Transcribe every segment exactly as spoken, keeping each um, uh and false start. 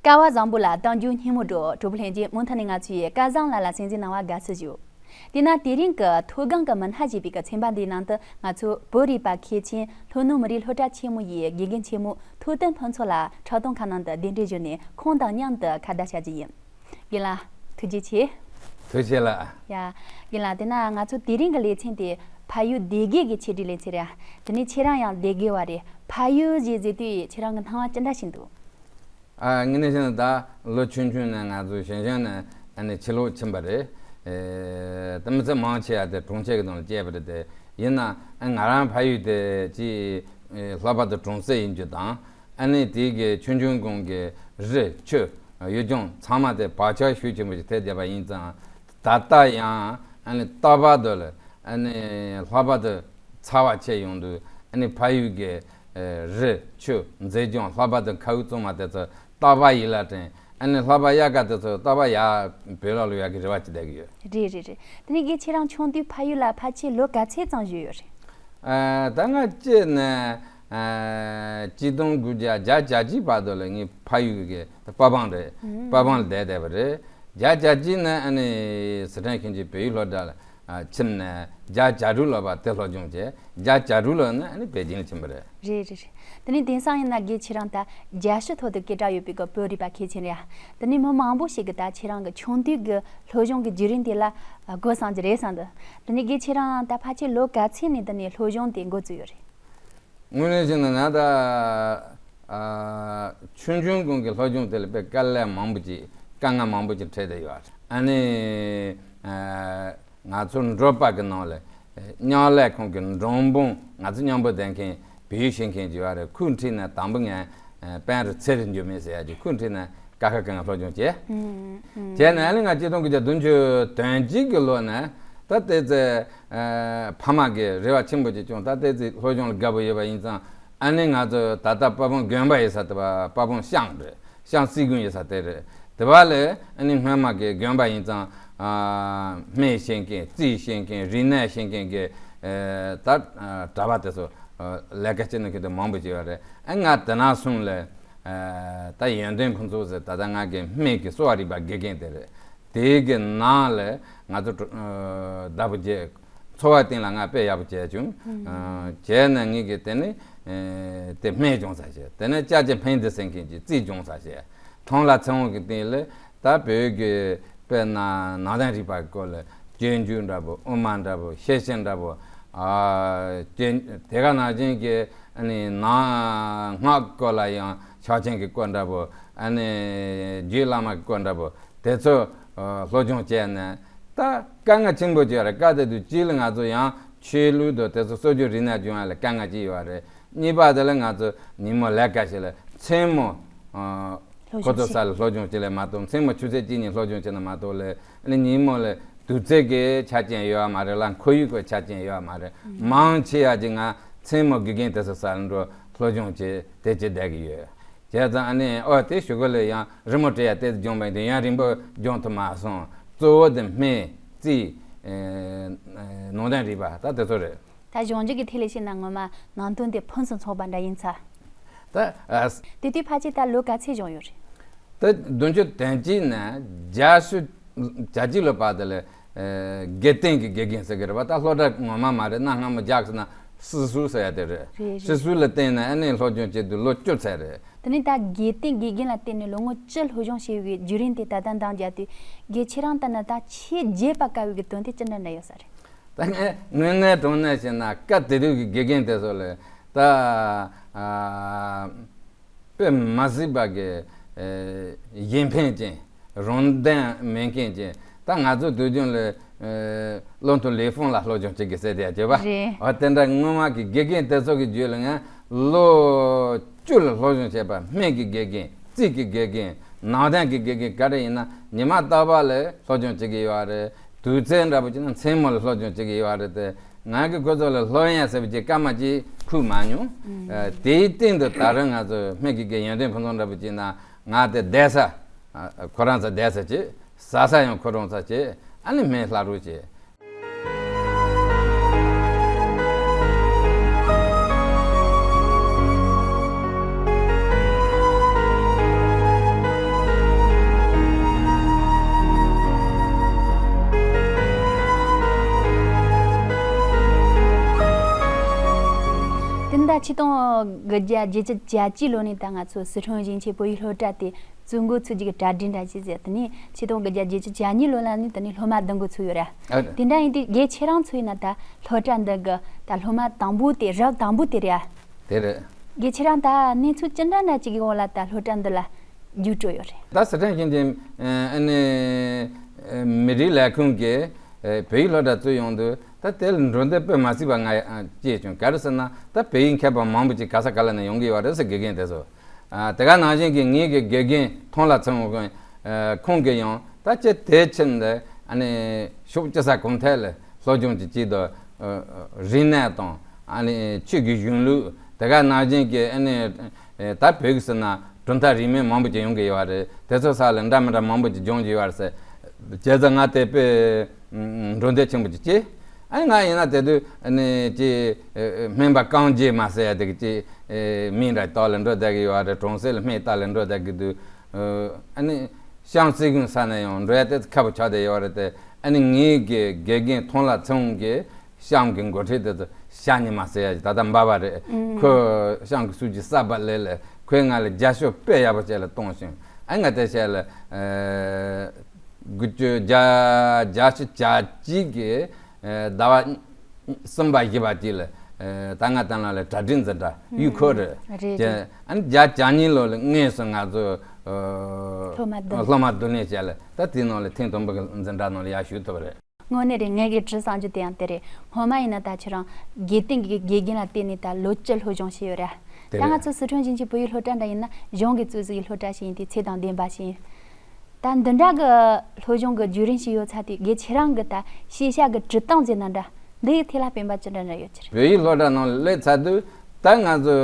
སྐལ་བ་བཟང་པོ་ལ་གཏམ་རྒྱུད་སྙན་མོ་སྒྲོག་གྲོགས་པོ་ལྷན་རྒྱས། མུ་མཐུད་ནས་ང་ཚོའི་སྐལ་བཟང་ལགས་ལ་གསན་གཟིགས་གནང་བར་དགའ་བསུ་ཞུ། དེས་ན་དེ་རིང་གི་མཐོ་སྒང་གི་མི་སྣ་ཞེས་པའི་གི་ཚན་པ་འདིའི་ནང་དུ་ང་ཚོ་བོད་རིག་པ་མཁས་ཅན་ལྷོ་ནུབ་མི་རིགས་སློབ་གྲྭ་ཆེན་མོ་ཡི་དགེ་རྒན་ཆེན་མོ་ཐུབ་བསྟན་ཕུན་ཚོགས་ལགས་འཁྲབ་སྟོན་ཁང་ནང་དུ་གདན་འདྲེན་ཞུས་ནས་ཁོང་དང་མཉམ་དུ་ཁ་བརྡ་བྱ་རྒྱུ་ཡིན། རྒན་ལགས་ཐུགས་རྗེ་ཆེ། ཐུགས་རྗེ་ལགས། ཡ། རྒན་ལགས་དེས་ན་ང་ཚོ་དེ་རིང་གི་ལེ་ཚན་དེ་ཕ་ཡུལ་སྡེ་དགེ་གི་ཆེད་སྒྲིག་ལེ་ཚན་རེད། དེ་ནས་ཁྱེད་རང་ཡང་སྡེ་དགེ་བ་རེད། ཕ་ཡུལ་ཞེས་ཟེར་དུས་ཁྱེད་རང་གི་སྣང་བ་ཅི་འདྲ་ཞིག་འདུག་ཨ། དངོས་གནས་བཤད་ན་ད་ལོ་ཆུང་ཆུང་ནས་ང་ཚོ་ཞིང་ཆེན་ནས་ཨ་ནི་ཕྱི་ལོགས་ཕྱིན་པ་རེད། ཨེ། ད་མི་ཚེ་མང་ཆེ་བ་དེ་གྲོང་ཁྱེར་གྱི་ནང་ལ་སྐྱེས་པ་རེད་དེ། ཡིན་ན་ཨ་ང་རང་ཕ་ཡུལ་དེ་ཅི་ཨེ་ལྷག་པར་དུ་གྲོང་གསེབ་ཡིན་རྒྱུ་དང་། ཨ་ནི་དེ་གི་ཆུང་ཆུང་གོང་གི་རི་ཆུ་ཡུལ་ལྗོངས་ཚང་མ་དེ་བག་ཆགས་ཤུགས་ཆེན་པོ་ཞིག་ཐེབས་བསྡད་པ་ཡིན་ཙང་། ད་ལྟ་ཡང་ཨ་ནི་རྟག་པར་དུ་ལ་ཨ་ནི་ལྷག་པར་དུ་ཚ་བ་ཆེ་ཡོང་དུས་ཨ་ནི་ཕ་ཡུལ་གྱི་ཨེ་རི་ཆུ་མཛེས་ལྗོངས་ལྷག་པར་དུ་མཁའ་དབུགས་གཙང་མ་དེ་ཚོ་རྟག་པར་ཡིད་ལ་དྲན། ཨ་ནི་ལྷག་པར་དབྱར་ཁ་དེ་ཚོ་རྟག་པར་ཡར་བོད་ལ་ལོག་ཡག་གི་རེ་བ་ཅིག་བསྡད་ཀྱི་ཡོད། རེད་རེད་རེད། དེ་ནས་རྒན་ཁྱེད་རང་ཆུང་དུས་ཕ་ཡུལ་ལ་ཕལ་ཆེར་ལོ་ག་ཚོད་ཙམ་བཞུགས་ཡོད་རེད། ཨ། ད་སྔ་སྐྱེས་ནས་ཨ་གཅིག་སྟོང་དགུ་བརྒྱ་བརྒྱད་ཅུ་གྱ་གཅིག་བར་དུ་ལ་ངའི་ཕ་ཡུལ་གྱི་དཔའ་བང་རེད། ཨུམ། དཔའ་བང་ལ་བསྡད་བསྡད་པ་རེད། བརྒྱད་ཅུ་གྱ་གཅིག་ནས་ཨ་ནི་སི་ཁྲོན་ཁྱིམ་གྱི་བོད་ཡིག་སློབ་གྲྭ་ལ་ཨ་ཁྱིམ་ནས་བརྒྱད་ཅུ་གྱ་དྲུག་ལོ་བར་དེ་སློབ་སྦྱོང་བྱས། བརྒྱད་ཅུ་གྱ་དྲུག་ལོ་ནས་ཨ་ནི་པེ་ཅིང་ལ་ཕྱིན་པ་རེད། རེད་རེད་རེད། དེ་ནས་དེང་སང་ཡིན་ན་རྒན་ཁྱེད་རང་ད་རྒྱལ་སྤྱིའི་ཐོག་ཏུ་སྐད་གྲགས་ཡོད་པའི་གི་བོད་རིག་པ་མཁས་ཅན་རེད། དེ་ནས་མི་མང་པོ་ཞིག་གིས་ད་ཁྱེད་རང་གི་ཆུང་དུས་ཀྱི་སློབ་སྦྱོང་གི་བརྒྱུད་རིམ་དེ་ལ་ཨ་དགོད་བསམ་གྱི་རེད་བསམ་འདུག་དེ་ནས་རྒན་ཁྱེད་རང་ད་ཕལ་ཆེར་ལོ་ག་ཚོད་ནས་དེ་ནས་སློབ་སྦྱོང་དེ་འགོ་བཙུགས་ཡོད་རེད། དངོས་གནས་བྱས་ན་ང་ད་ཨ་ཆུང་ཆུང་གོང་གི་སློབ་སྦྱོང་དེ་ལ་དཔེ་དཀའ་ལས་མང་པོ་ཅིག་དཀའ་ངལ་མང་པོ་ཅིག་འཕྲད་བསྡད་ཡོད་རེད། ཨ་ནི་ཨ་ང་ཚོ་འབྲོག་པ་གི་ནང་ལ་མཉམ་ལས་ཁང་གི་མགྲོན་འབོར་ང་ཚོ་མཉམ་པོ་བསྡད་མཁན་བོད་ཡིག་ཤེས་མཁན་ཅིག་ཡོད་རེད། ཁོའི་འཁྲིས་ནས་དང་པོ་ངས་པན་རུ་ཚེ་རིང་འགྱུར་མེད་ཟེར་ཡ་ཅིག་ཁོའི་འཁྲིས་ནས་ཀ་ཁ་གི་ངང་སློབ་སྦྱོང་བྱས། ཨུམ། ཨུམ། བྱས་ནས་ཨ་ནི་ང་གཅིག་སྟོང་དགུ་བརྒྱ་བདུན་ཅུ་དོན་གཅིག་གི་ལོ་ནས་ད་ལྟའི་ཚེ་ཨ་ཕ་མ་གིས་རེ་བ་ཆེན་པོ་ཅིག་བྱུང་། ད་ལྟའི་ཚེ་སློབ་སྦྱོང་ལ་དགའ་པོ་ཡོད་པ་ཡིན་ཙང་། ཨ་ནི་ང་ཚོ་ད་ལྟ་དཔལ་སྤུངས་དགོན་པ་ཡོད་ས་དེ་བ་དཔལ་སྤུངས་ཤང་རེད། ཤང་སྲིད་དགོན་ཡོད་ས་དེ་རེད། དེ་བ་ལས་ཨ་ནི་སྔོན་མ་གི་དགོན་པ་ཡིན་ཙང་ཨ་སྨན་ཤེས་མཁན། རྩིས་ཤེས་མཁན། རིག་གནས་ཤེས་མཁན་གྱི་ཨ་ད་ཨ་གྲྭ་པ་དེ་ཚོ་ཨ་ལས་ཀ་བྱེད་ནི་མཁན་དེ་མང་པོ་ཅིག་ཡོད་རེད། ཨ་ང་དེ་ན་སོང་ལས་ཨ་ད་ཡོན་ཏན་ཕུན་ཚོགས་ཟེར་ད་ལྟ་ང་གི་སྨན་གྱི་གསོ་བ་རིག་པ་དགེ་རྒན་དེ་རེད། དེའི་གི་ནང་ལས་ང་ཚོ་ཨ་ཟླ་བ་བརྒྱད། འཚོ་བ་སྟེང་ལ་ང་དཔེ་ཡག་པོ་བྱས་བྱུང་། ཨ་བྱས་ནས་ངེད་ཀྱིས་དེ་ནས་ཨེ་དེ་སྨན་སྦྱོང་ས་བྱས། དེ་ནས་ཅ་ཆས་སྨན་དེ་ཟེར་མཁན་གྱི་རྩིས་སྦྱོང་ས་བྱས། ཐང་ལྷ་ཚེ་དབང་གི་སྟེང་ལ་ད་བོད་ཀྱི་དཔེར་ན་ནང་བསྟན་རིག་པ་གི་སྐོར་ལ་སྤྱོད་འཇུག་འདྲ་པོ། དབུ་མ་འདྲ་པོ། ཤེར་ཕྱིན་འདྲ་པོ། ཨ་སྤྱོད་དེ་ག་ནང་བཞིན་གྱི་ཨ་ནི་ནང་སྔགས་སྐོར་ལ་ཡང་ཕྱག་ཆེན་གྱི་སྐོར་འདྲ་པོ། ཨ་ནི་རྗེ་བླ་མ་གི་སྐོར་འདྲ་པོ་དེ་ཚོ་ཨ་སློབ་སྦྱོང་བྱས་ནས། ད་དཀའ་ངལ་ཆེན་པོ་ཅིག་ཡོད་རེད། སྐབས་དེ་དུས་གཅིག་ལ་ང་ཚོ་ཡང་ཆོས་ལུགས་དང་དེ་ཚོ་སྲོལ་རྒྱུན་རིག་གནས་སྦྱོང་ཡ་ལ་དཀའ་ངལ་ཅིག་ཡོད་རེད། གཉིས་པ་དེ་ལ་ང་ཚོ་ཉིན་མོ་ལས་ཀ་བྱེད་ལ་མཚན་མོ་ཨ་སློབ་ཁོ་ཚོ་སྦྱོང་ས་ལ་སློབ་སྦྱོང་བྱེད་ལ་མ་གཏོགས། མཚན་མོ་ཆུ་ཚོད་གཅིག་གཉིས་སློབ་སྦྱོང་བྱེད་ན་མ་གཏོགས་ལས། ཨ་ནི་ཉིན་མོ་ལ་དུས་ཚོད་ཀྱི་ཆ་རྐྱེན་ཡོད་མ་རེད་ལ། ཁོར་ཡུག་གི་ཆ་རྐྱེན་ཡོད་མ་རེད། མང་ཆེ་བ་ཅིག་ང་མཚན་མོ་དགེ་རྒན་དེ་ཚོ་ས་ལ་འགྲོ་སློབ་སྦྱོང་བྱེད་དེ་བྱེད་བསྡད་ཀྱི་ཡོད། བྱས་ཙང་ཨ་ནི་ཨོ་དེ་གཞུག་གུ་ལ་ཡང་རི་མོ་བྲིས་ཡ་དེ་སྦྱོང་བ་ཡིན་དུས་ཡང་རིང་པོ་སྦྱོང་ཐུབ་མ་སོང་། གཙོ་བོ་དེ་སྨན་རྩིས་ཨེ་ནང་བསྟན་རིག་པ་ད་དེ་ཚོ་རེད། ད་གཞུང་ལུགས་ཀྱི་ཐད་ལ་བཤད་ན་ངོ་མ་ནང་དོན་དེ་ཕུན་སུམ་ཚོགས་པ་འདྲ་ཡིན་ཚ། ད་ཨ་དེ་དུས་ཕལ་ཆེར་ད་ལོ་ག་ཚོད་སྦྱོང་ཡོད་རེད། ད་བདུན་ཅུ་དོན་གཅིག་ནས་བརྒྱད་ཅུ་གྱ་གཅིག་ལོ་བར་དུ་ལ་ཨེ་དགེ་ལྡན་གྱི་དགེ་རྒན་ཟེར་གི་རེད་པ། ད་སློབ་གྲྭ་ངོ་མ་མ་རེད། གནའ་སྔ་མོ་རྒྱག་ཟེར་ན་སྲིད་ཟུར་ཟེར་ཡ་དེ་རེད། རེད་རེད། སྲིད་ཟུར་ལ་བརྟེན་ནས་ཨ་ནི་སློབ་སྦྱོང་བྱེད་དུས་ལོ་བཅུ་ཚར་རེད། དེ་ནས་ད་དགེ་ལྡན་དགེ་རྒན་ལ་བརྟེན་ནས་ལོ་ངོ་བཅུ་སློབ་སྦྱོང་བྱས་པའི་བརྒྱུད་རིམ་དེ་ད་ལྟ་འདང་རྒྱག་དུས་རྒན་ཁྱེད་རང་ལྟ་ན་ད་ཆེས་བརྗེད་པ་དཀའ་བའི་གི་དོན་དེ་ཅི་འདྲ་འདྲ་ཡོད་ས་རེད། ད་ངས་དངོས་གནས་དྲང་གནས་བཤད་ན་སྐབས་དེ་དུས་ཀྱི་དགེ་རྒན་དེ་ཚོ་ལ་ད་ཨ་དཔེ་མ་སྲིད་པ་གི་ཨེ་གཞན་ཕན་ཅན། རང་དོན་མེད་མཁན་ཅན། ད་ང་ཚོ་དུས་རྒྱུན་ལ་ཨེ་བློ་མཐུན་ལི་ཧྥུང་ལ་སློབ་སྦྱོང་བྱེད་དགོས་ཟེར་དེ་ཡ་བྱེད་པ། རེད། འོ་དེ་འདྲ་སྔོན་མ་གི་དགེ་རྒན་དེ་ཚོ་གི་རྒྱུད་ལ་ང་ལོ་བཅུ་ལ་སློབ་སྦྱོང་བྱས་པ། སྨན་གྱི་དགེ་རྒན། རྩིས་ཀྱི་དགེ་རྒན། ནང་བསྟན་གྱི་དགེ་རྒན་ག་རེ་ཡིན་ན་ཉི་མ་རྟག་པར་ལ་སློབ་སྦྱོང་བྱེད་ཀྱི་ཡོད་རེད། དུས་ཚོད་འདྲ་པོ་བྱས་ན་མཚན་མོ་ལ་སློབ་སྦྱོང་བྱེད་ཀྱི་ཡོད་རེད་དེ། ང་གི་ཁོ་ཚོ་ལ་སློབ་ཡོན་ཟེར་བ་ཅིག་སྐར་མ་གཅིག་ཕུལ་མ་མྱོང་། ཨ་དེའི་སྟེང་དུ་ད་རུང་ང་ཚོ་སྨན་གྱི་དགེ་ཡོན་ཏན་ཕུན་ཚོགས་འདྲ་པོ་བྱས་ན་ང་དེ་བསྡད་ས་ཨ་ཁོ་རང་ཚོ་བསྡད་ས་བྱེད། ཟ་ས་ཡང་ཁོ་རང་ཚོ་བྱེད། ཨ་ནི་སྨན་ལྷག་རོགས་བྱེད། ཆིག་སྟོང་དགུ་བརྒྱ་བརྒྱད་ཅུ་གྱ་གཅིག་ལོ་ནས་ད་ང་ཚོ་སི་ཁྲོན་ཞིང་ཆེན་བོད་ཡིག་སློབ་གྲྭ་དེ་བཙུགས་འགོ་ཚུགས་རྒྱུ་གི་གྲ་སྒྲིག་འདྲ་བྱས་ཟེར། དེ་ནས་ཆིག་སྟོང་དགུ་བརྒྱ་བརྒྱད་ཅུ་གྱ་གཉིས་ལོ་ལ་ནི་དེ་ནས་སློབ་མ་བསྡུ་འགོ་ཚུགས་ཡོད་ར། ཨ་རེད། དེ་འདྲ་ཡིན་དུས་དགེ་ཁྱེད་རང་ཚོ་ཡིན་ན་ད་སློབ་གྲྭ་འདི་གི་ད་སློབ་མ་དང་པོ་དེ་རབས་དང་པོ་དེ་རེད་ཨ། དེ་རེད། དགེ་ཁྱེད་རང་ད་གནས་ཚུལ་ཅི་འདྲ་འདྲ་ཅིག་གི་འོག་ལ་ད་སློབ་གྲྭ་འདི་ལ་རྒྱུགས་སྤྲོད་ཡོད་རེད། ད་སི་ཁྲོན་ཞིང་ཆེན་ཨ་ནི་མི་རིགས་ལས་ཁུངས་ཀྱིས་བོད་ཡིག་སློབ་གྲྭ་བཙུགས་ཡོང་དུས་ད་དེ་ལ་འགྲོ་འདོད་དཔེ་མ་སྲིད་པ་ང་སྐྱེས་བྱུང་། ག་རེ་ཟེར་ན་ད་བོད་ཡིག་མཁས་པ་མང་པོ་ཅིག་ག་ས་ག་ལ་ནས་ཡོང་གི་ཡོད་རེད་ཟེར། དགེ་རྒན་དེ་ཚོ། ཨ། དེ་ག་ནང་བཞིན་གྱི་ངེད་ཀྱི་དགེ་རྒན་མཐོང་ལ་ཚང་བ་ཁོང་གིས་ཡང་ད་ཅི་དེ་ཕྱིན་ནས་ཨ་ནི་ཕྱོགས་སྐྱོད་ས་གང་ཐད་ལ་སློབ་སྦྱོང་ཅིག་བྱེད་དུས། ཨ། རིག་གནས་དང་ཨ་ནི་ཆོས་ཀྱི་གཞུང་ལུགས། དེ་ག་ནང་བཞིན་གྱི་ཨ་ནི་ད་བོད་ཀྱི་ཟེར་ན་གྲུབ་མཐའ་རིས་མེད་མང་པོ་ཅིག་ཡོང་གི་ཡོད་རེད། དེ་ཚོ་ས་ལ་འདྲ་མི་འདྲ་མང་པོ་ཅིག་སྦྱོང་གི་ཡོད་རེད་ཟེར། བྱས་ཙང་ང་དེ་དཔེ་འགྲོ་འདོད་ཆེན་པོ་ཅིག་སྐྱེས། ཨ་ནི་ང་ཡིན་ན་དེ་དུས་ཨ་ནི་ཅི་སྨན་པ་རྐང་རྗེས་མ་ཟེར་ཡ་དེ་གི་ཅི་མིང་འདྲ་བཏགས་ལ་འགྲོ་བསྡད་ཀྱི་ཡོད་རེད། གྲོང་གསེབ་ལ་སྨན་བཏགས་ལ་འགྲོ་བསྡད་ཀྱི་འདུག། ཨ་ནི་གཤམ་སྲིད་གཞུང་ས་ནས་ཡང་འགྲོ་ཡ་དེ་ཁག་པོ་ཆགས་བསྡད་ཡོད་རེད་དེ། ཨ་ནི་ངེད་ཀྱི་དགེ་རྒན་མཐོང་ལ་ཚེ་དབང་གིས་གཤམ་གྱི་འགོ་ཁྲིད་དེ་ཚོ་ཤ་ཉི་མ་ཟེར་ཡ་ཅིག་ད་ལྟ་འབའ་བ་རེད། ཨང་། ཁོས་གཤམ་གྱི་སྲོལ་རྒྱུན་གསར་པ་ལས་ལས་ཁོས་ང་ལ་རྒྱབ་སྐྱོར་དཔེ་ཡག་པོ་བྱས་ལ་གཏོང་བྱུང་། ཨ་ནི་ང་དེ་བྱས་ལ་ཨ་དགུ་བཅུ་གྱ་གྱ་བཞི་གྱ་གཅིག་གི་ཟླ་བ་གསུམ་པ་བཞི་པ་དེ་ལ་ད་ང་དང་ལ་ལ་གྲ་སྒྲིག་འཛིན་གྲྭ་ཡུལ་སྐོར་རེད། རེད། ཨ་ནི་བརྒྱ་གྱ་གཉིས་ལོ་ལ་དངོས་སུ་ང་ཚོ་སློབ་མ་བསྡུ་ལེན། སློབ་མ་བསྡུ་ལེན་བྱས་ལ་ད་དེའི་ནང་ལ་ཐེངས་དང་པོ་གི་འཛིན་གྲྭ་ནང་ལ་ཡར་ཞུགས་ཐུབ་པ་རེད། དངོས་གནས་རེད། ངས་ཀྱི་དྲི་བསམ་རྒྱུ་དེ་ཡང་དེ་རེད། སྔོན་མ་ཡིན་ན་ད་ཁྱེད་རང་དགེ་རྒན་གྱི་དགེ་རྒན་ལ་བརྟེན་ནས་ད་ལོ་བཅུ་སློབ་སྦྱོང་བྱས་ཡོད་རེད། དེ་ད་ང་རེད། ཚོ་སི་ཁྲོན་ཞིང་ཆེན་བོད་ཡིག་སློབ་གྲྭ་འདྲ་ཡིན་ན་གཞུང་གིས་བཙུགས་ཟིན་གྱི་སློབ་གྲྭ་ཞིག་ཡིན་དུས་ཚད་དང་ལྡན་པ་ཞིག་ཡིན། ད་འདི་འདྲ་གི་སློབ་སྦྱོང་གི་བརྒྱུད་རིམ་ཞིག་ཡོད་ཚར་དུས་དགེ་ཁྱེད་རང་གི་ད་ཤེས་བྱ་གི་འབྲི་སྟངས་ཟེར་ན་འདྲ། འདི་ཡི་ཐད་ལ་སྤེན་པ་ཅི་འདྲ་འདྲ་ཡོད་ཀྱི་རེད། བོད་ཡིག་སློབ་གྲྭ་ནང་སླེབས་ཚར་དུས་ད་ང་ཚོ་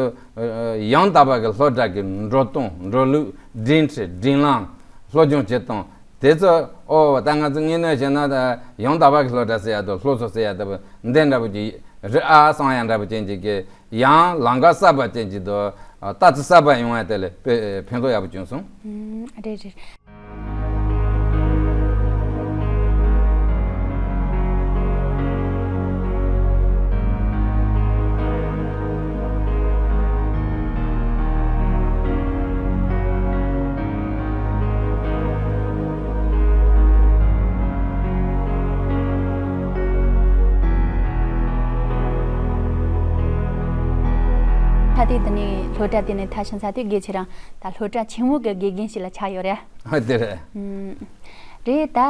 ཡང་དག་པ་གི་སློབ་གྲྭ་གི་འགྲོ་སྟངས་འགྲོ་ལུགས་སྒྲིག་ཁྲིམས་སྒྲིག་ལམ་སློབ་སྦྱོང་བྱེད་སྟངས་དེ་ཚོ། ཨོ་ད་ང་ཚོ་དངོས་གནས་བྱས་ན་ད་ཡང་དག་པ་གི་སློབ་གྲྭ་ཟེར་ཡ་དང་སློབ་གསོ་ཟེར་ཡ་ལྟ་བུ་འདི་འདྲ་བོ་ཅིག་རེད་ཨ་བསམ་ཡ་འདྲ་བོ་ཅན་ཅིག་གི་ཡང་ལམ་ཁ་གསར་པ་ཅན་ཅིག་དང་ལྟ་ཚུལ་གསར་པ་ཡོང་བ་དེ་ལ་དཔེ་ཕན་ཐོགས་ཡག་པོ་བྱུང་སོང་། ཨུམ། རེད་རེད། ད་ལྟའི་དེ་ནས་སློབ་གྲྭ་དེ་ནས་མཐར་ཕྱིན་ཚར་དུས་དགེ་ཁྱེད་རང་ད་སློབ་གྲྭ་ཆེན་མོ་གི་དགེ་རྒན་ཞིག་ལ་ཆགས་ཡོད་རེད། ཨ་དེ་རེད། ཨུམ། རེད་ད།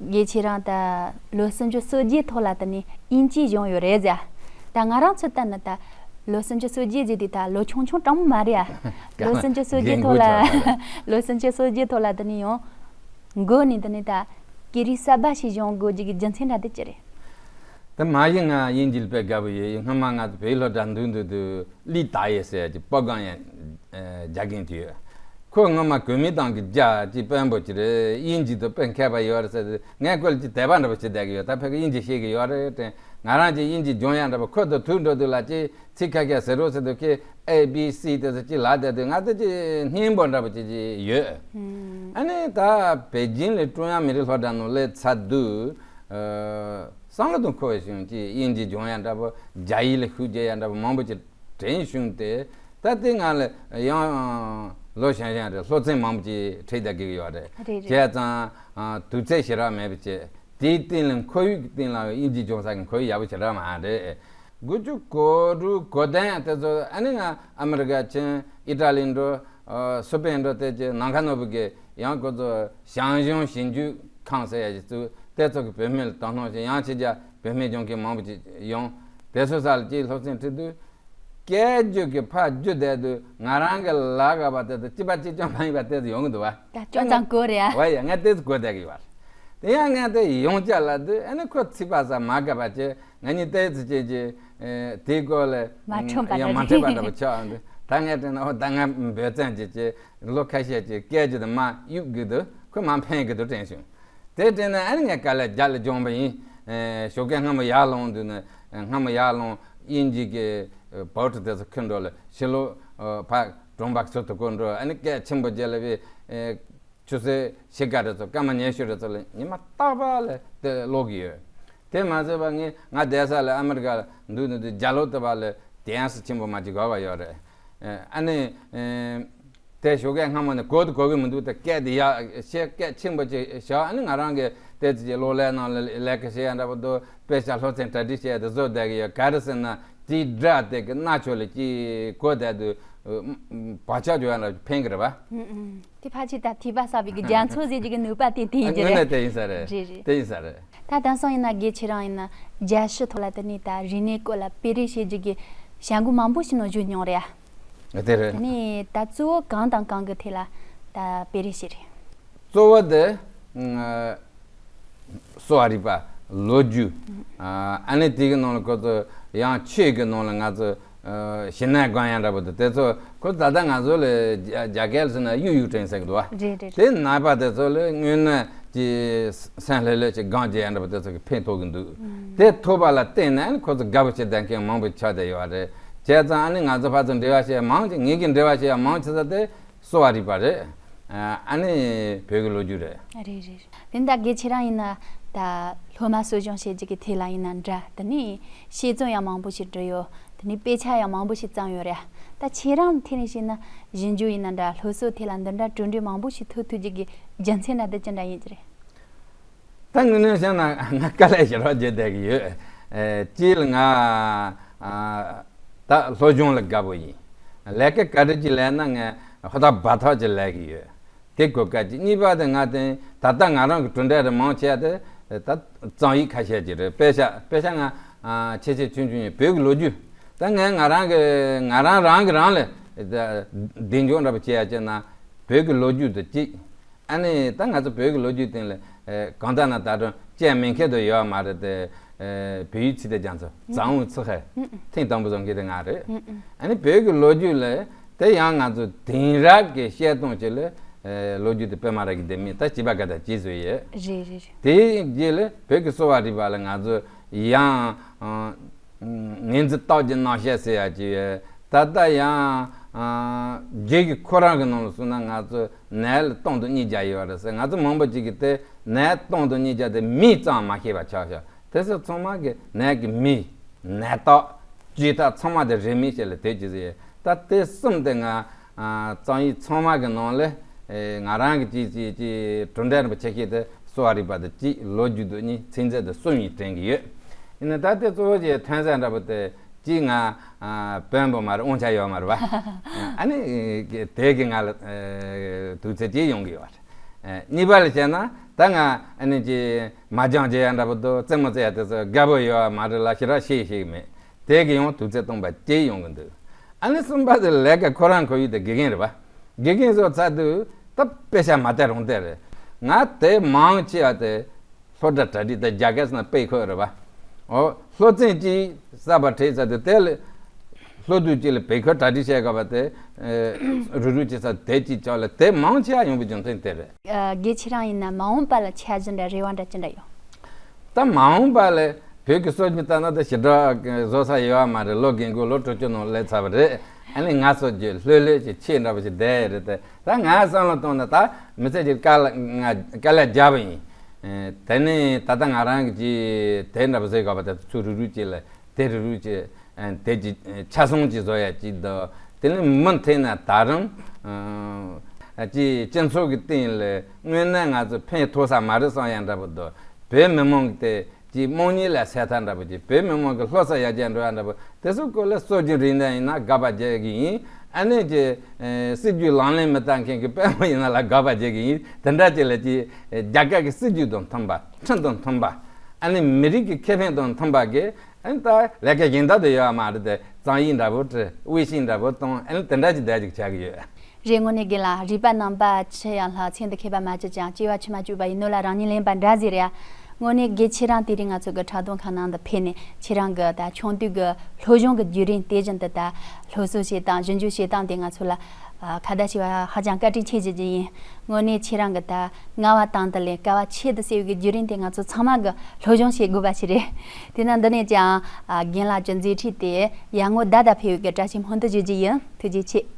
དགེ་ཁྱེད་རང་ད་ལོ་སུམ་ཅུ་སོ་བརྒྱད་ཐོག་ལ་དེ་ནས་དབྱིན་ཇི་སྦྱོང་ཡོད་རེད་ཟེར། ད་ང་རང་ཚོ་ལྟར་ན་ད་ལོ་སུམ་ཅུ་སོ་བརྒྱད་ཟེར་དུས་ད་ལོ་ཆུང་ཆུང་སྤྲང་མོ་མ་རེད་ཨ། ལོ་སུམ་ཅུ་སོ་བརྒྱད་ཐོག་ལ། རྒན་རྒོན་ཆགས་པ་རེད། ལོ་སུམ་ཅུ་སོ་བརྒྱད་ཐོག་ལ་དེ་ནས་ཡང་། མགོ་ནས་དེ་ནས་ད་སྐད་རིགས་གསར་པ་ཞིག་སྦྱོང་དགོས་རྒྱུ་གི་རྒྱུ་མཚན་འདྲ་དེ་ཅི་རེད། ད་མ་གཞི་ང་དབྱིན་ཇི་ལ་དཔེ་དགའ་པོ་ཡོད། སྔོན་མ་ང་ཚོ་བོད་ཡིག་སློབ་གྲྭ་འདུག་འདུག་དུས་ལི་ཏཱ་ཡེ་ཟེར་གྱི་པོ་གང་ཡང་རྒྱ་རྒན་དེ་ཡོད། ཁོ་སྔོན་མ་གོ་མིན་ཏང་གི་རྒྱ་ཅིག་དཔོན་པོ་ཅིག་རེད། དབྱིན་ཇི་དུ་དཔེ་མཁས་པ་ཡོད་རེད་ཟེར་དུས་ངས་ཁོ་ལ་ཅིག་དད་པ་འདྲ་པོ་བྱེད་བསྡད་ཀྱི་ཡོད། ད་ཕ་གི་དབྱིན་ཇི་ཤེས་ཀྱི་ཡོད་རེད་དྲན། ང་རང་ཅིག་དབྱིན་ཇི་སྦྱོང་ཡག་འདྲ་པོ་ཁོ་དང་ཐུག་འགྲོ་དུས་ལ་ཅིག་ཚིག་ཁ་ཤས་ཟེར་རོགས་ཟེར་དུས་ཁོས་ཨེ་བི་སི་དེ་ཚོ་ཅིག་ལབ་བསྡད་དུས་ང་ཚོ་ཅིག་སྙན་པོ་འདྲ་པོ་ཅིག་ཅིག་ཡོད། ཨ་ནི་ད་པེ་ཅིང་ལ་ཀྲུང་དབྱང་མི་རིགས་སློབ་གྲྭ་ནང་སླེབས་ཚར་དུས། བསམ་བློ་དང་འཁོར་བའི་གཞུང་གི་དབྱིན་ཇི་སྦྱོང་ཡ་འདྲ་པོ། རྒྱ་ཡིག་ལ་ཤུགས་རྒྱག་ཡ་འདྲ་པོ་མང་པོ་ཅིག་དྲན་བྱུང་སྟེ། ད་ལྟའི་ང་ལ་ཡང་ལོ་གཞོན་གཞོན་རེད། སློབ་ཚན་མང་པོ་ཅིག་ཁྲིད་བསྡད་ཀྱི་ཡོད་རེད། རེད་རེད། བྱས་ཙང་དུས་ཚོད་ཞེ་དྲག་མེད་པ་བྱས། དེའི་སྟེང་ལ་ཁོར་ཡུག་གི་སྟེང་ལ་དབྱིན་ཇི་སྦྱོང་ས་གི་ཁོར་ཡུག་ཡག་པོ་ཞེ་དྲག་མ་རེད། དགུ་བཅུ་གོ་དྲུག་གོ་བདུན་དེ་ཚོ་ཨ་ནི་ང་ཨ་མི་རི་ཀ་ཕྱིན། ཨི་ཊ་ལི་འགྲོ། ཨ། སི་པེན་འགྲོ། དེ་ཅི་ནམ་མཁའ་ནོར་བུ་གི་ཡང་ཁོ་ཚོ་ཞང་ཞུང་ཞིབ་འཇུག་ཁང་ཟེར་ཡ་ཞིག་བཙུགས། དེ་ཚོ་གི་བུད་མེད་ལ་དོ་སྣང་བྱེད། ཡང་ཕྱི་རྒྱལ་བུད་མེད་སྦྱོང་མཁན་མང་པོ་ཅིག་ཡོང་། དེ་ཚོ་ས་ལ་ཅིག་སློབ་ཚན་ཁྲིད་དུས། སྐད་རྒྱུད་ཀྱི་ཕར་རྒྱུད་བསྡད་དུས་ང་རང་གི་ལ་ག་བ་དེ་ཚོ་གཅིག་པ་གཅིག་རྐྱང་མ་ཡིན་པ་དེ་ཚོ་ཡོང་གི་འདུག་བ། ད་ཅུང་ཙམ་གོ་རེད་ཨ། ཝ་ཡ། ང་དེ་ཚོ་གོ་བསྡད་ཀྱི་ཡོད་པ། དེ་ཡང་ང་དེ་ཡོང་ཅག་ལ་དུས་ཨ་ནི་ཁོ་ཚིག་པ་ས་མ་དགའ་བ་བྱས། ང་གཉིས་ཏོག་ཙམ་བྱས་ཀྱི། ཨེ། དེའི་སྐོར་ལ་མ་འཁྲུངས་པ་འདྲ་ཡང་མ་འཁྲུངས་པ་འདྲ་པོ་ཆགས་འདུག། ད་ངས་དྲན་ན་འོ་ད་ང་འབོད་བརྩོན་བྱས་ཀྱི་ལོ་ཁ་ཤས་ཀྱི་སྐད་ཅིག་དང་མ་གཡུག་གི་འདུག། ཁོ་མ་ཕན་གི་འདུག་དྲན་བྱུང་། དེ་དྲན་ན་ཨ་ནི་ངས་ག་ལེར་རྒྱ་ལ་སྦྱོང་པ་ཡིན། ཨེ། ཞོགས་ཀས་སྔ་མོ་ཡར་ལངས་དུས་ནས། སྔ་མོ་ཡར་ལངས། དབྱིན་ཇི་གི་ཨེ། བོ་ཊི་དེ་ཚོ་ཁྱེར་འགྲོ་ལ་ཕྱི་ལོགས། ཨེ། ཕར་གྲོང་པ་ཚོ་དུ་སྐོར་འགྲོ། ཨ་ནི་སྐད་ཆེན་པོ་བརྗེད་ལ་བའི། ཨེ། ཆུ་ཚོད་ཕྱེད་ཀ་རེ་ཚོ་སྐར་མ་ཉི་ཤུ་རེ་ཚོ་ལ་ཉི་མ་རྟག་པ་ལ་དེ་ཀློག་གི་ཡོད། དེ་མ་ཟད་པ་ངས་ང་བསྡད་ས་ལ་ཨ་མི་རི་ཀ་ལ་འདུག་འདུག་འདུག་རྒྱ་ལོ་དེ་བ་ལ་ དེ་ཡང་སྲིད་ཆེན་པོ་མ་ཅིག་དགོས་པ་ཡོད་རེད། ཨ་ནི། དེ་ཞོགས་ཀས་སྔ་མོ་ནས་གོ་དུ་གོ་གི་མི་འདུག་དེ་སྐད་དེ་ཡག་བཤད་སྐད་ཆེན་པོ་ཅིག་བཞག་ཨ་ནི་ང་རང་གི་དེ་ཚོ་ཅིག་གློག་ཀླད་ནང་ལ་ལས་ཀ་བྱེད་ཡ་འདྲ་པོ་འདུག་དཔེ་ཆ་སློབ་ཚན་གྲ་སྒྲིག་བྱེད་ཡ་དེ་བཟོ་བསྡད་གི་ཡོད། ག་རེ་ཟེར་ན་དེའི་སྒྲ་དེ་གི་རྣ་ཆོ་ལ་ཅིག་གོ་བསྡད་དུས་བག་ཆགས་འཇོག་ཡ་འདྲ་ཕན་གི་རེད་པ། ཨུམ་ཨུམ། དེ་ཕལ་ཆེར་ད་ཐོས་པ་བསགས་པའི་གི་རྒྱ་མཚོ་ཟེར་རྒྱུ་གི་ནུས་པ་དེ་དེ་ཡིན་རྒྱུ་དངོས་གནས་དེ་ཡིན་ས་རེད། རེད་རེད། དེ་ཡིན་ས་རེད། ད་དེང་སང་ཡིན་ན་དགེ་ཁྱེད་རང་ཡིན་ན་རྒྱལ་སྤྱི་ཐོག་ལ་དེ་ནས་ད་རིག་གནས་སྐོར་ལ་སྤེལ་རེས་བྱེད་རྒྱུ་གི་བྱ་འགུལ་མང་པོ་ཞིག་ནང་ཞུགས་མྱོང་རེད་ཨ། དེ་རེད། དེ་ནས་ད་གཙོ་བོ་གང་དང་གང་གི་ཐད་ལ་ད་སྤེལ་རེས་བྱས་རེད། གཙོ་བོ་དེ་གསོ་བ་རིག་པ་ལོ་རྒྱུས། ཨ་ནི་དེ་གི་ནང་ལ་ཁོ་ཚོ་ཡང་ཆོས་ཀྱི་ནང་ལ་ང་ཚོ་ཞི་གནས་སྒོམ་ཡ་འདྲ་པོ་དེ་དེ་ཚོ་ཁོ་ད་ལྟ་ང་ཚོ་ལ་རྒྱ་རྒྱ་སྐད་ལ་ཟེར་ན་གཡུ་གཡུ་དྲན་ཟེར་གི་འདུག་བ། རེད་རེད། དེ་ནད་པ་དེ་ཚོ་ལ་དངོས་གནས་ཀྱི་སེམས་ལྷོད་ལྷོད་ཅིག་སྒོམ་བྱེད་ཡ་འདྲ་པོ་དེ་ཚོ་གི་ཕན་ཐོགས་གི་འདུག་དེ་ཐོབ་པ་ལ་བརྟེན་ནས་ཁོ་ཚོ་དགའ་པོ་བྱེད་བསྡད་མཁན་མང་པོ་ཆགས་བསྡད་ཡོད་པ་རེད། བྱས་ཙང་ཨ་ནི་ང་ཚོ་ཕར་ཚུར་འབྲེལ་བ་བྱེད་ཡ་མང་ཆེ་ངེད་ཀྱི་འབྲེལ་བ་བྱེད་ཡ་མང་ཆེ་ས་དེ་གསོ་བ་རིག་པ་རེད། ཨ་ནི་བོད་ཀྱི་ལོ་རྒྱུས་རེད། རེད་རེད་རེད། དེ་ད་དགེ་ཁྱེད་རང་ཡིན་ན་ད་སློབ་མ་གསོ་སྐྱོང་བྱེད་རྒྱུ་གི་ཐད་ལ་ཡིན་ན་འདྲ་དེ་ནས་དཔྱད་རྩོམ་ཡང་མང་པོ་ཞིག་འབྲི་ཡོད། དེ་ནས་དཔེ་ཆ་ཡང་མང་པོ་ཞིག་བརྩམས་ཡོད་རེད། ད་ཁྱེད་རང་ཐད་ནས་བཤད་ན་ཞིབ་འཇུག་ཡིན་ན་འདྲ་སློབ་གསོ་ཐད་ལ་འདི་འདྲ་གྲུབ་འབྲས་མང་པོ་ཞིག་ཐོབ་ཐུབ་རྒྱུ་གི་རྒྱུ་མཚན་ན་འདི་ཅི་འདྲ་ཡིན་གྱི་རེད། ད་དངོས་གནས་བཤད་ན་ང་དཀའ་ལས་ཞེ་དྲག་བརྒྱབ་བསྡད་ཀྱི་ཡོད། ཨེ་གཅིག་ལ་ང་ཨ་ད་སློབ་སྦྱོང་ལ་དགའ་པོ་ཡིན། ལས་ཀ་ག་འདྲ་ཅིག་ལས་ན་ངས་ཧུར་ཐག་འབད་ཐག་ཅིག་ལས་ཀྱི་ཡོད། དེ་གོ་སྐབས་ཅིག་གཉིས་པ་དེ་ང་དེ་ད་ལྟ་ང་རང་གི་གྲུབ་འབྲས་རེ་མང་ཆེ་བ་དེ་ད་རྩོམ་ཡིག་ཁ་ཤས་ཅིག་རེད། དཔེ་ཆ་དཔེ་ཆ་ང་ཨ་ཆེ་ཆེ་ཆུང་ཆུང་ཡིན་བོད་ཀྱི་ལོ་རྒྱུས། ད་ངས་ང་རང་གི་ང་རང་རང་གི་རང་ལ་ད་གདེང་འཇོག་འདྲ་པོ་བྱེད་ཡ་བྱས་ན་བོད་ཀྱི་ལོ་རྒྱུས་དེ་གཅིག་ཨ་ནི་ད་ང་ཚོ་བོད་ཀྱི་ལོ་རྒྱུས་སྟེང་ལ་ཨེ་གང་ལྟར་ན་ད་དུང་བཅད་མེད་མཁན་དུ་ཡོད་མ་རེད་དེ། ཨེ་བོད་ཡིག་ཚིག་དེ་རྒྱ་མཚོ་ཛའོ་ཝུའུ་ཚིག་ཧེ་ཐེངས་དང་པོ་བཟོ་མཁན་དེ་ང་རེད། ཨ་ནི་བོད་ཀྱི་ལོ་རྒྱུས་ལ་དེ་ཡང་ང་ཚོ་དེང་རབས་ཀྱི་བཤད་སྟངས་ཅིག་ལ་ཨེ་ལོ་རྒྱུས་དེ་དཔེ་མ་ར་གི་ལྡེ་མིག་ད་བྱིས་པ་ག་ད་བྱིས་བཟོས་ཡོད། རེད་རེད་རེད། དེའི་རྗེས་ལ་བོད་ཀྱི་གསོ་བ་རིག་པ་ལ་ང་ཚོ་ཡང་ཨ། ངོས་འཛིན་རྟགས་ཀྱི་རྣམ་བཤད་ཟེར་ཡ་ཅིག་ཡོད། ད་ལྟ་ཡང་ཨ་རྒྱུད་ཀྱི་ཁོ་རང་གི་ནང་ལ་གསུངས་ན་ང་ཚོ་ནད་ལ་སྟོང་དང་ཉིས་བརྒྱ་ཡོད་རེད་ཟེར། ང་ཚོ་མང་པོ་ཅིག་གིས་དེ་ནད་སྟོང་དང་ཉིས་བརྒྱ་དེ་མིང་ཙམ་མ་ཤེས་པ་ཆགས་ཤག་དེ་ཚོ་ཚང་མ་གི་ནད་ཀྱི་མིང་ནད་རྟགས་བཅོས་ཐབས་ཚང་མ་དེ་རེད་མིན་ཞེས་ལ་དེ་ཅི་ཟེར་ཡོད། ད་དེ་གསུམ་དེ་ང་ཨ་རྩོམ་ཡིག་ཚང་མ་གི་ནང་ལས་ཨེ་ང་རང་གི་ཅིག་ཅིག་ཅིག་གྲུབ་འབྲས་རིན་པོ་ཆེ་ཤོས་དེ་གསོ་བ་རིག་པ་དེ་གཅིག་ལོ་རྒྱུས་དེ་གཉིས་ཚིག་མཛོད་དེ་གསུམ་ཡིན་དྲན་གྱི་ཡོད། ཡིན་ན་ད་དེ་གཙོ་བོ་གི་ཐོན་རྫས་འདྲ་པོ་དེ་གཅིག་ང་ཨ་བོན་པོ་མ་རེད་དབང་ཆ་ཡོད་མ་རེད་བ། ཨ་ནི་དེ་གི་ང་ལ་ཨེ་དུས་ཚོད་ཅིག་ཡོང་གི་ཡོད་རེད། ཨེ་གཉིས་པ་ལ་བྱས་ན་ད་ང་ཨ་ནི་ཅིག་མ་སྦྱང་བྱེད་ཡ་འདྲ་པོ་དང་རྩེད་མོ་རྩེ་ཡ་དེ་ཚོ་དགའ་པོ་ཡོད་མ་རེད་ལ་ཞེ་དྲག་ཤེས་ཤེས་མེད། དེ་གི་ཡང་དུས་ཚོད་སྟོང་པ་ཅིག་ཡོང་གི་འདུག་ཨ་ནི་གསུམ་པ་དེ་ལས་ཀ་ཁོ་རང་ཁོ་ཡུལ་དེ་དགེ་རྒན་རེད་བ། དགེ་རྒན་བཟོ་ཚར་དུས་ད་དཔེ་ཆ་མ་བལྟས་རུང་བལྟས་རེད། ང་དེ་མང་ཆེ་བ་དེ་སློབ་གྲྭ་གྲ་སྒྲིག་དེ་རྒྱ་སྐད་ཟེར་ན་དཔེ་ཁོ་རེད་བ། འོ་སློབ་ཚན་གཅིག་གསར་པ་ཁྲིད་ཚར་དུས་དེ་ལ་སློབ་དུས་གཅིག་ལ་དཔེ་ཁོ་གྲ་སྒྲིག་བྱས་དགོས་པ་དེ་རུ་རུ་བྱེད་ས་དེ་གཅིག་ཅོག་ལ་དེ་མང་ཆེ་བ་ཡོང་བའི་རྒྱུ་མཚན་དེ་རེད། ཨ་དགེ་ཁྱེད་རང་ཡིན་ན་མ་འོངས་པ་ལ་འཆར་གཞི་འདྲ་རེ་བ་འདྲ་ཅི་འདྲ་ཡོད། ད་མ་འོངས་པ་ལ་བོད་ཀྱི་སྲོལ་རྒྱུན་ལྟར་ན་ད་ཞེ་དྲག་བཟོ་ས་ཡོད་པ་མ་རེད། ལོ་རྒན་རྒོན་ལོ་དྲུག་ཅུ་ནང་སླེབས་ཚར་བ་རེད། ཨ་ནི་ང་ཚོ་རྒྱུད་ལྷོད་ལྷོད་ཅིག་ཆེ་འདྲ་པོ་ཞིག་བསྡད་ཡོད་རེད་དེ། ད་ང་བསམ་བློ་གཏོང་ན་ད་མི་ཚེ་གཅིག་དཀའ་ལས་ང་དཀའ་ལས་བརྒྱབ་པ་ཡིན། དེ་ནས་ད་ལྟ་ང་རང་གི་ཅིག་དེ་འདྲ་པོ་ཟེར་དགོས་པ་དེ་ཚུར་རུག་རུག་ཅིག་ལ་དེ་རུག་རུག་ཅིག་དེ་ཅིག་ཆ་ཚང་ཅིག་བཟོ་ཡ་ཅིག་འདུག་དེ་ནས་མུ་མཐུད་ནས་ད་རུང་ཅིག་སྤྱི་ཚོགས་ཀྱི་སྟེང་ལ་དངོས་གནས་ང་ཚོ་ཕན་ཐོགས་ས་མ་རེད་བསམ་ཡ་འདྲ་པོ་འདུག་བོད་མི་མང་གི་དེ་ཅིག་དམངས་གཉིད་ལ་སད་ཐབས་འདྲ་པོ་ཅིག་བོད་མི་མང་གི་སློབ་གསོ་ཡར་རྒྱས་འགྲོ་ཡ་འདྲ་པོ་དེ་ཚོ་སྐོར་ལ་སྲོལ་རྒྱུན་རིག་གནས་ཡིན་ན་དགག་པ་བརྒྱབ་ཀྱི་ཡིན། ཨ་ནི་ཅིག་ཨེ་སྲིད་ཇུས་ལག་ལེན་མི་བསྟར་མཁན་གྱི་དཔོན་པོ་ཡིན་ན་ལ་དགག་པ་བརྒྱབ་ཀྱི་ཡིན། དེ་འདྲ་ཅིག་ལ་ཅིག་ཨེ་རྒྱ་གར་གྱི་སྲིད་ཇུས་དང་མཐུན་པ་ཁྲིམས་དང་མཐུན་པ་ཨ་ནི་མི་རིགས་ཀྱི་ཁེ་ཕན་དང་མཐུན་པ་གི་ཨ་ནི་ད་ལས་ཀ་གཞན་དག་ཏུ་ཡོད་པ་མ་རེད་དེ་རྩོམ་ཡིག་འདྲ་པོ་བྲིས་དབྱེ་ཞིབ་འདྲ་པོ་གཏོང་ཨ་ནི་དེ་འདྲ་ཅིག་བསྡད་ཅིག་བྱ་གི་ཡོད། རེད། དངོས་གནས་རྒན་ལགས་རིག་པ་རྣམ་པ་ཆེ་ཡང་ལྷག་མཚན་དུ་མཁས་པ་མ་བྱས་ཀྱང་སྐྱེ་བ་ཕྱི་མ་བཅུག་པ་ཡིན་ནོ་ལ་རང་ཉིད་ལེན་པ་འདྲ་ཟེར་ཡ། དངོས་གནས་རྒན་ཁྱེད་རང་དེ་རིང་ང་ཚོ་གི་ཕྲག་དོག་ཁང་ནང་དུ་ཕེབས་ནས་ཁྱེད་རང་གི་ད་ཆུང་དུས་ཀྱི་སློབ་སྦྱོང་གི་བརྒྱུད་རིམ་དེ་བཞིན་དུ་ད་སློབ་གསོ་བྱེད་སྟངས་ཞིབ་འཇུག་བྱེད་སྟངས་དེ་ང་ཚོ་ལ་ཨ་ཁ་བརྡ་བྱས་པ་ཧ་ཅང་བཀའ་དྲིན་ཆེ་ཞུ་རྒྱུ་ཡིན། དངོས་གནས་ཁྱེད་རང་གི་ད་རྔ་བ་དང་དུ་ལེན་དཀའ་བ་ཆེད་དུ་སེལ་བའི་བརྒྱུད་རིམ་དེ་ང་ཚོ་ཚང་མ་གི་སློབ་སྦྱོང་བྱེད་དགོས་པ་ཞིག་རེད། དེས་ན་འདི་ནས་ཀྱང་ཨ་རྒན་ལགས་ཀྱི་མཛད་འཕྲིན་དེ་ཡར་ངོ་ཟླ་ཟླ་འཕེལ་བའི་གི་བཀྲ་ཤིས་སྨོན་འདུན་ཞུ་རྒྱུ་ཡིན། ཐུགས་རྗེ་ཆེ།